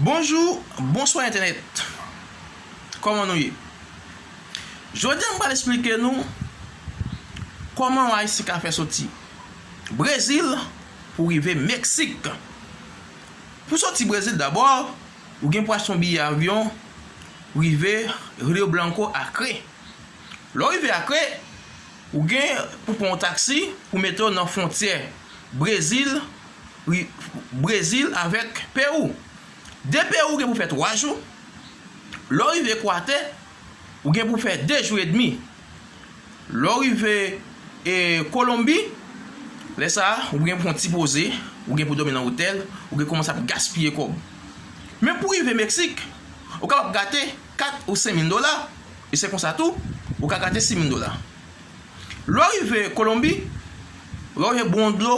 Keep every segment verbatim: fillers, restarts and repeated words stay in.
Bonjou, bonswa entènèt. Kòman nou ye? Jodi a m pral esplike nou kòman yon Ayisyen ka fè soti Brezil pou rive Meksik. Pou soti Brezil dabò, ou gen pou achte yon biyè avyon, rive Rio Blanco, Acre. Lè w rive Acre, ou gen pou pran yon taksi pou mete w nan fwontyè Brezil, ri- Brezil avèk Pewou. De Pewou ou gen pou fè twa jou. Lè w rive Ekwatè, ou gen pou fè de jou edmi. Lè w rive e, Kolonbi, lè sa a, ou gen pou fè yon ti poze, ou gen pou dòmi nan otèl, ou gen kòmanse ap gaspiye kòb. Men pou rive Meksik, ou kapab gate kat ou senk mil dola, e se konsa tou, ou ka gate sis mil dola. Lè w rive Kolonbi, lè w rive bwon dlo,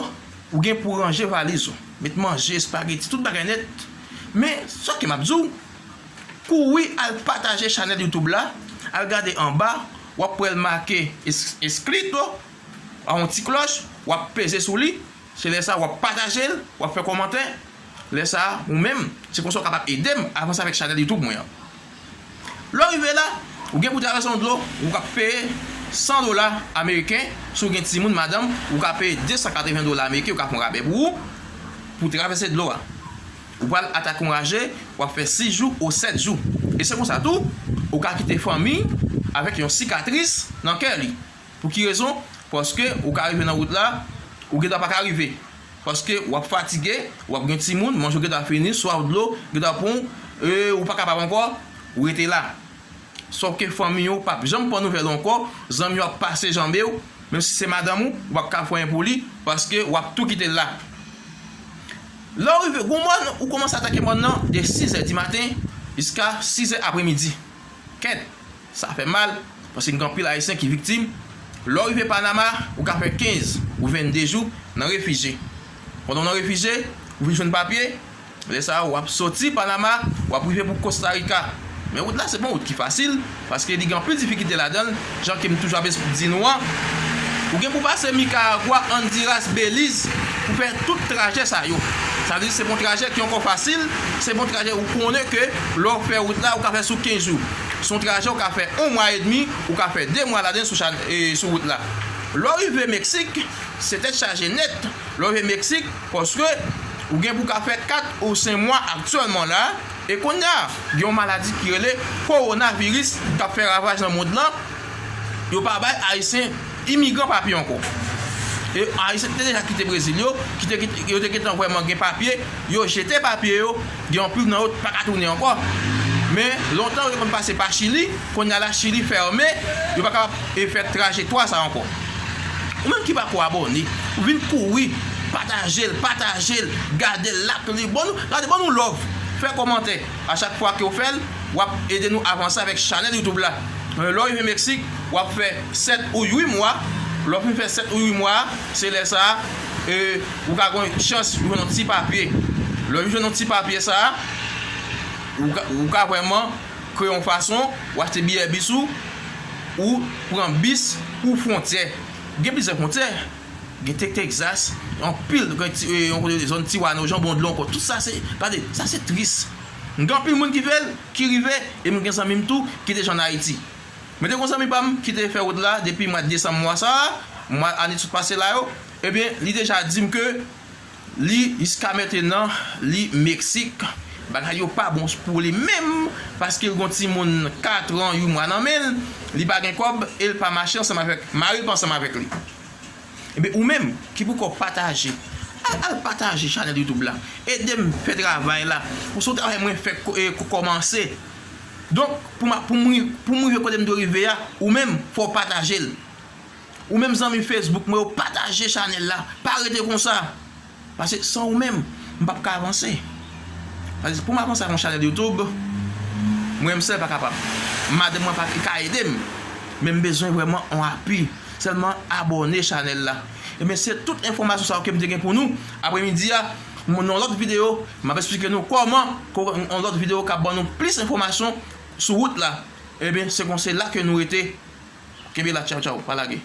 ou gen pou ranje valiz ou, met manje, espageti, tout bagay nèt. Men, sa ke m ap di w, kouri al pataje chanèl YouTube la, al gade anba, w ap wè l make es- escrito, a yon ti klòch, w ap peze sou li, se lè sa a w ap pataje l, w ap fè kòmantè, lè sa a, ou menm, se konsa w kapab ede m avanse avèk chanèl YouTube mwen an. Lè w rive la, ou gen pou travèse yon dlo, ou ka peye san dola ameriken, si w gen timoun, madanm, ou ka peye de san katreven dola ameriken, ou ka fè yon rabè pou ou, pou travèse dlo a. Ou pral atake yon raje, w ap fè sis jou ou sèt jou. E se konsa tou, ou ka kite fanmi avèk yon sikatris nan kè li. Pou ki rezon? Paske ou ka rive nan wout la, ou gendwa pa ka rive. Paske w ap fatige, w ap gen timoun, manje w gendwa fini, swaf dlo gendwa pran w, e ou pa kapab ankò, ou rete la. Sòf ke fanmi w p ap janm pran nouvèl ou ankò, zanmi w ap pase janbe w, menm si se madanm ou, ou p ap ka fè anyen pou li, paske w ap tou kite l la. Lè w rive, gon mòn, ou kòmanse atake mòn nan de sis è di maten jiska sis è apremidi. Kèt, sa fè mal, paske gen anpil Ayisyen ki viktim. Lè w rive Panama, ou ka fè kenz ou vennde jou nan refijye. Pandan w nan refijye, ou vin jwenn papye, lè sa a, w ap soti Panama, w ap rive pou Kosta Rika. Men wout la, se pa yon wout ki fasil, paske li gen anpil difikilte ladan l, jan ke m toujou ap di nou an. Ou gen pou pase Nikaragwa, Honduras, Beliz, pou fè tout trajè sa yo. Sa vle di se pa yon trajè ki ankò fasil, se pa yon trajè ou konnen ke lè w fè wout la, ou ka fè sou kenz jou. Se yon trajè ou ka fè yon mwa edmi, ou ka fè de mwa ladan sou, chan- e, sou wout la. Lè w rive Meksik, se tèt chaje nèt. Lè w rive Meksik, paske ou gen pou ka fè kat ou senk mwa aktyèlman la, e kounye a, gen yon maladi ki rele kowonaviris k ap fè ravaj nan mond lan, yo pa bay Ayisyen imigran papye ankò. E Ayisyen ki te deja kite Brezil yo, ki te, ki te, yo te gentan vrèman gen papye, yo jete papye yo, gen anpil nan yo pa ka tounen ankò. Men, lontan yo te konn pase pa Chili, kounye a la Chili fèmen, yo pa kapab e fè trajektwa sa ankò. Ou menm ki pako abòne, ou vin kouri, pataje l, pataje l, gade l, like li, ban nou, gade, ban nou love, fè kòmantè. A chak fwa ke w fè l, w ap ede nou avanse avèk chanèl YouTube la. Lè w rive Meksik, w ap fè sèt ou uit mwa. Lè w fin fè sèt ou uit mwa, se lè sa a, e, ou ka gen chans jwenn yon ti papye. Lè w jwenn yon ti papye sa a, ou ka, ou ka vrèman kreye yon fason, ou achte biyè bis ou, ou pran bis pou fwontyè. Gen plizyè fwontyè. Gen Te- Texas, anpil, gen ti- e, yon kote zòn Tiwano, Janbon Dlo ankò. Tout sa se, gade, sa se tris. M gen anpil moun ki fè l, ki rive, e m gen zanmi m tou ki deja ann Ayiti. Men te gen yon zanmi pa m ki te fè wout la depi mwa desanm mwa sa a, mwa ane sot pase la yo, ebyen, li deja di m ke li, jiska mentenan, li Meksik, bagay yo pa bon pou li menm, paske l gen yon timoun kat an, uit mwa nan men l, li pa gen kòb, e l pa mache ansanm avèk, mari l pa ansanm avèk li. Ebyen, ou menm, ki poko pataje, al, al pataje chanèl YouTube la. Ede m fè travay la. Pou se yon travay mwen fè ko- e, ko- kòmanse. Donk, pou m, pou m, pou m rive kote m dwe rive a, ou menm, fò w pataje l. Ou menm zanmi Facebook mwen yo, pataje chanèl la. Pa rete konsa. Paske san ou menm, m p ap ka avanse. Paske pou m avanse ak yon chanèl YouTube, mwen menm sèl pa kapab. Madanm mwen pa ka ede m. Men m bezwen vrèman yon apui. Sèlman abòne chanèl la. Ebyen, se tout enfòmasyon sa yo ke m te gen pou nou. Apremidi a, m nan yon lòt videyo, m ap esplike nou kòman, ko- yon lòt videyo k ap ban nou plis enfòmasyon sou wout la. Ebyen, se konsa la ke nou rete. Kenbe la, tchaw, tchaw, pa lage.